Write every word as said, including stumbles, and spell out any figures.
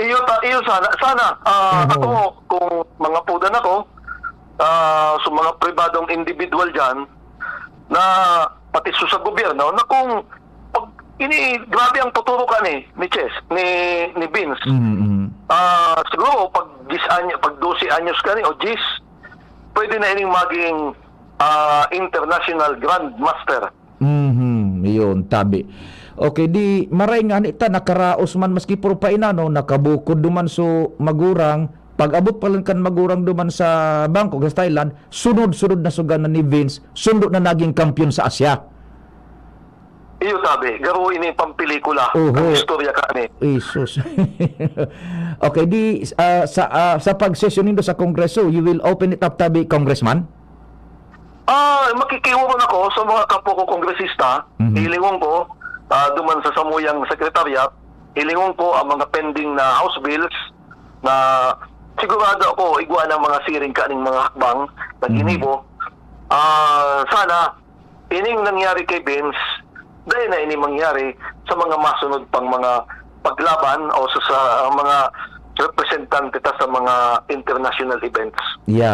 Iyo ta, iyo sana, sana, ah, Oo. ako, kung mangapudan ako, ah, sa mga pribadong individual diyan, na pati sa, sa gobyerno, na kung pag, ini, grabe ang paturukan eh, ni Chess, ni, ni Vince. Mhm, mhm. Ah, siguro, pag diyes anyos, pag dose anyos ka ni, o diyes, pwede na ining maging, ah, international grandmaster. Mhm, yun, tabi. Okay, di, maray nga, ni ta, nakaraos man, maski puro pa inano, nakabukod duman so magurang, pag-abot pa lang kan magurang duman sa Bangkok, sa Thailand, sunod-sunod na suga na ni Vince, sundo na naging kampiyon sa Asia. Iyo, tabi, garo ini pampelikula, Oho. ang istorya ka ni. Jesus. Okay, di, ah, sa, ah, sa pagsesyon nindo sa Kongreso, you will open it up, tabi, Congressman? Ah, makikiuron ako sa mga kapwa ko kongresista. Mhm. Hilingon ko, ah, duman sa samuyang sekretarya, hilingon ko ang mga pending na House bills na sigurado ako igwa ng mga siring kaning mga hakbang na Mhm. ginibo. Ah, sana ining nangyari kay Vince, dahil na ini mangyari sa mga masunod pang mga paglaban o sa, sa mga representante ta sa mga international events. Yan.